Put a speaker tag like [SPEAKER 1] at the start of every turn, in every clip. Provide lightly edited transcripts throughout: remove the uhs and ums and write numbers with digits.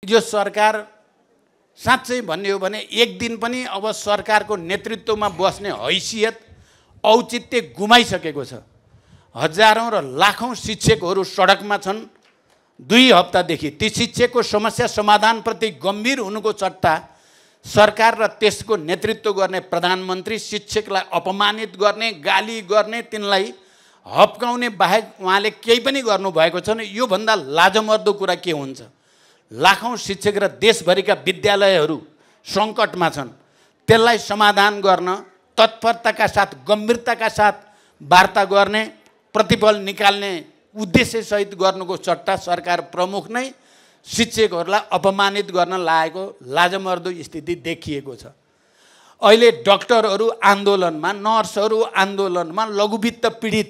[SPEAKER 1] यो सरकार साँच्चै भन्ने हो भने एक दिन पनि अब सरकारको नेतृत्वमा बस्ने हैसियत औचित्य गुमाइसकेको छ। हजारौं र लाखौं शिक्षकहरू सडकमा छन् 2 हप्तादेखि। ती शिक्षकको समस्या समाधानप्रति गम्भीर हुनुको सट्टा सरकार र त्यसको नेतृत्व गर्ने प्रधानमन्त्री शिक्षकलाई अपमानित गर्ने, गाली गर्ने, तिनलाई हप्काउने बाहेक उहाँले केही पनि गर्नुभएको छैन। यो भन्दा लाजमर्दो कुरा के हुन्छ? लाखौं शिक्षक र देशभरिका विद्यालयहरू सङ्कटमा छन्। त्यसलाई समाधान गर्न तत्परताका साथ, गम्भीरताका साथ वार्ता गर्ने, प्रतिफल निकाल्ने उद्देश्यसहित गर्नुको सट्टा सरकार प्रमुख नै शिक्षकहरूलाई अपमानित गर्न लागेको लाजमर्दो स्थिति देखिएको छ। अहिले डाक्टरहरू आन्दोलनमा, नर्सहरू आन्दोलनमा, लघुवित्त पीडित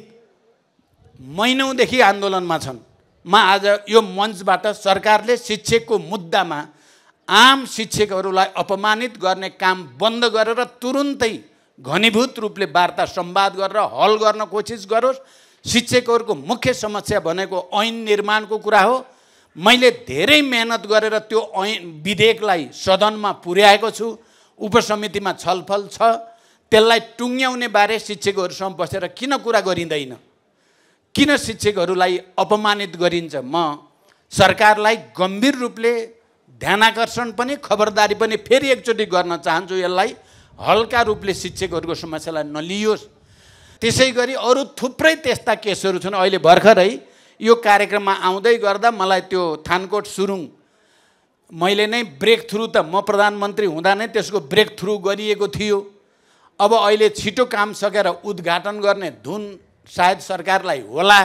[SPEAKER 1] महिनौदेखि आन्दोलनमा छन्। म आज यो मञ्चबाट सरकारले शिक्षकको मुद्दामा आम शिक्षकहरूलाई अपमानित गर्ने काम बन्द गरेर तुरुन्तै घनीभूत रूपले वार्ता संवाद गरेर हल गर्न कोसिस गरोस्। शिक्षकहरूको मुख्य समस्या भनेको ऐन निर्माणको कुरा हो। मैले धेरै मेहनत गरेर त्यो ऐन विधेयकलाई सदनमा पुर्याएको छु। उपसमितिमा छलफल छ। त्यसलाई टुङ्ग्याउने बारे शिक्षकहरूसँग बसेर किन कुरा गरिँदैन? किन शिक्षकहरूलाई अपमानित गरिन्छ? म सरकारलाई गम्भीर रूपले ध्यानाकर्षण पनि, खबरदारी पनि फेरि एकचोटि गर्न चाहन्छु। यसलाई हल्का रूपले शिक्षकहरूको समस्यालाई नलियोस्। त्यसै गरी अरू थुप्रै त्यस्ता केसहरू छन्। अहिले भर्खरै यो कार्यक्रममा आउँदै गर्दा मलाई त्यो थानकोट सुरुङ मैले नै ब्रेक थ्रु, त म प्रधानमन्त्री हुँदा नै त्यसको ब्रेक थ्रु गरिएको थियो। अब अहिले छिटो काम सकेर उद्घाटन गर्ने धुन सायद सरकारलाई होला।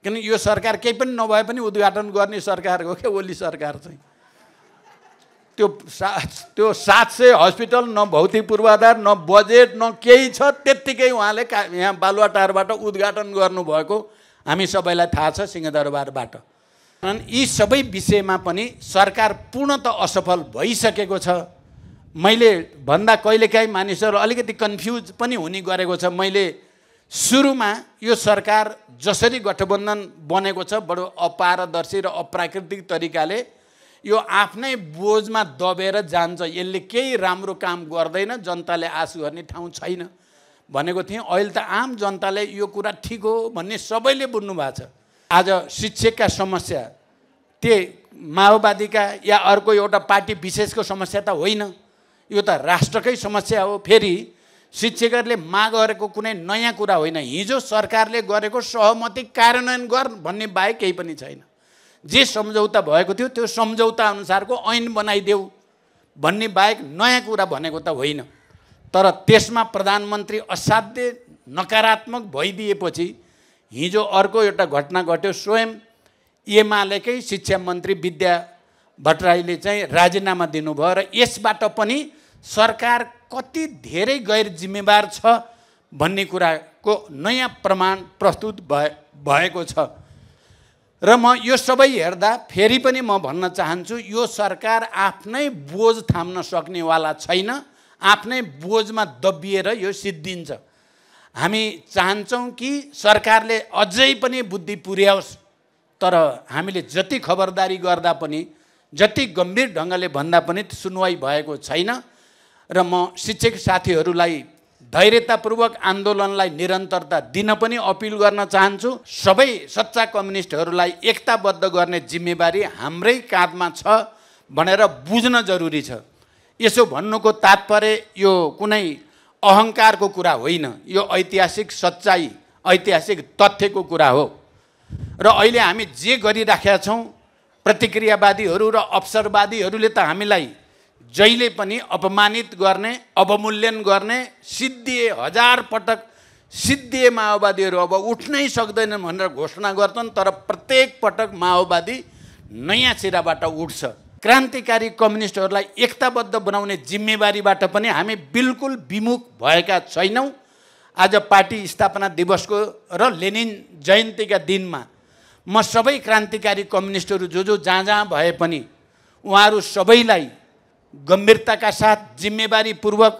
[SPEAKER 1] किन यो सरकार केही पनि नभए पनि उद्घाटन गर्ने सरकार हो क्या ओली सरकार चाहिँ। त्यो 700 हस्पिटल, न भौतिक पूर्वाधार, न बजेट, न केही छ। त्यत्तिकै उहाँले यहाँ बालुवाटारबाट उद्घाटन गर्नुभएको हामी सबैलाई थाहा छ, सिंहदरबारबाट। यी सबै विषयमा पनि सरकार पूर्णतः असफल भइसकेको छ। मैले भन्दा कहिलेकाहीँ मानिसहरू अलिकति कन्फ्युज पनि हुने गरेको छ। मैले सुरुमा यो सरकार जसरी गठबन्धन बनेको छ बडो अपारदर्शी र अप्राकृतिक तरिकाले यो आफ्नै बोझमा दबेर जान्छ, यसले केही राम्रो काम गर्दैन, जनताले आश गर्ने ठाउँ छैन भनेको थिएँ। अहिले त आम जनताले यो कुरा ठिक हो भन्ने सबैले बुझ्नु भएको छ। आज शिक्षकका समस्या त्यही माओवादीका या अर्को एउटा पार्टी विशेषको समस्या त होइन, यो त राष्ट्रकै समस्या हो। फेरि शिक्षकहरूले माग गरेको कुनै नयाँ कुरा होइन। हिजो सरकारले गरेको सहमति कार्यान्वयन गर भन्ने बाहेक केही पनि छैन। जे सम्झौता भएको थियो त्यो सम्झौता अनुसारको ऐन बनाइदेऊ भन्ने बाहेक नयाँ कुरा भनेको त होइन। तर त्यसमा प्रधानमन्त्री असाध्य नकारात्मक भइदिएपछि हिजो अर्को एउटा घटना घट्यो। स्वयं एमालेकै शिक्षा मन्त्री विद्या भट्टराईले चाहिँ राजीनामा दिनुभयो र यसबाट पनि सरकार कति धेरै गैर जिम्मेवार छ भन्ने कुराको नयाँ प्रमाण प्रस्तुत भएको छ। र म यो सबै हेर्दा फेरि पनि म भन्न चाहन्छु, यो सरकार आफ्नै बोझ थाम्न सक्नेवाला छैन। आफ्नै बोझमा दबिएर यो सिद्धिन्छ। हामी चाहन्छौँ कि सरकारले अझै पनि बुद्धि पुर्याओस्। तर हामीले जति खबरदारी गर्दा पनि, जति गम्भीर ढङ्गले भन्दा पनि सुनवाई भएको छैन। र म शिक्षक साथीहरूलाई धैर्यतापूर्वक आन्दोलनलाई निरन्तरता दिन पनि अपिल गर्न चाहन्छु। सबै सच्चा कम्युनिस्टहरूलाई एकताबद्ध गर्ने जिम्मेवारी हाम्रै काँधमा छ भनेर बुझ्न जरुरी छ। यसो भन्नुको तात्पर्य यो कुनै अहङ्कारको कुरा होइन, यो ऐतिहासिक सच्चाइ, ऐतिहासिक तथ्यको कुरा हो। र अहिले हामी जे गरिराखेका छौँ, प्रतिक्रियावादीहरू र अवसरवादीहरूले त हामीलाई जहिले पनि अपमानित गर्ने, अवमूल्यन गर्ने, सिद्धिए 1000 पटक सिद्धिए माओवादीहरू अब उठ्नै सक्दैनन् भनेर घोषणा गर्छन्। तर प्रत्येक पटक माओवादी नयाँ सिराबाट उठ्छ। क्रान्तिकारी कम्युनिस्टहरूलाई एकताबद्ध बनाउने जिम्मेवारीबाट पनि हामी बिल्कुल विमुख भएका छैनौँ। आज पार्टी स्थापना दिवसको र लेनिन जयन्तीका दिनमा म सबै क्रान्तिकारी कम्युनिस्टहरू जो जहाँ भए पनि उहाँहरू सबैलाई गम्भीरताका साथ, जिम्मेवारीपूर्वक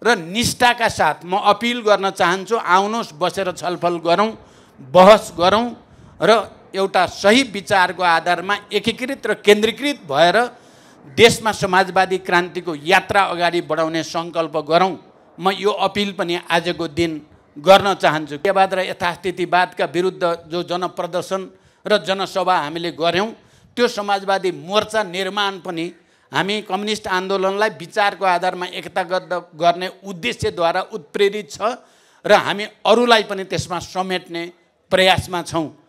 [SPEAKER 1] र निष्ठाका साथ म अपिल गर्न चाहन्छु, आउनुहोस् बसेर छलफल गरौँ, बहस गरौँ र एउटा सही विचारको आधारमा एकीकृत र केन्द्रीकृत भएर देशमा समाजवादी क्रान्तिको यात्रा अगाडि बढाउने सङ्कल्प गरौँ। म यो अपिल पनि आजको दिन गर्न चाहन्छु। सत्यवाद र यथास्थितिवादका विरुद्ध जो जनप्रदर्शन र जनसभा हामीले गऱ्यौँ, त्यो समाजवादी मोर्चा निर्माण पनि हामी कम्युनिस्ट आन्दोलनलाई विचारको आधारमा एकताबद्ध गर्ने उद्देश्यद्वारा उत्प्रेरित छ र हामी अरूलाई पनि त्यसमा समेट्ने प्रयासमा छौँ।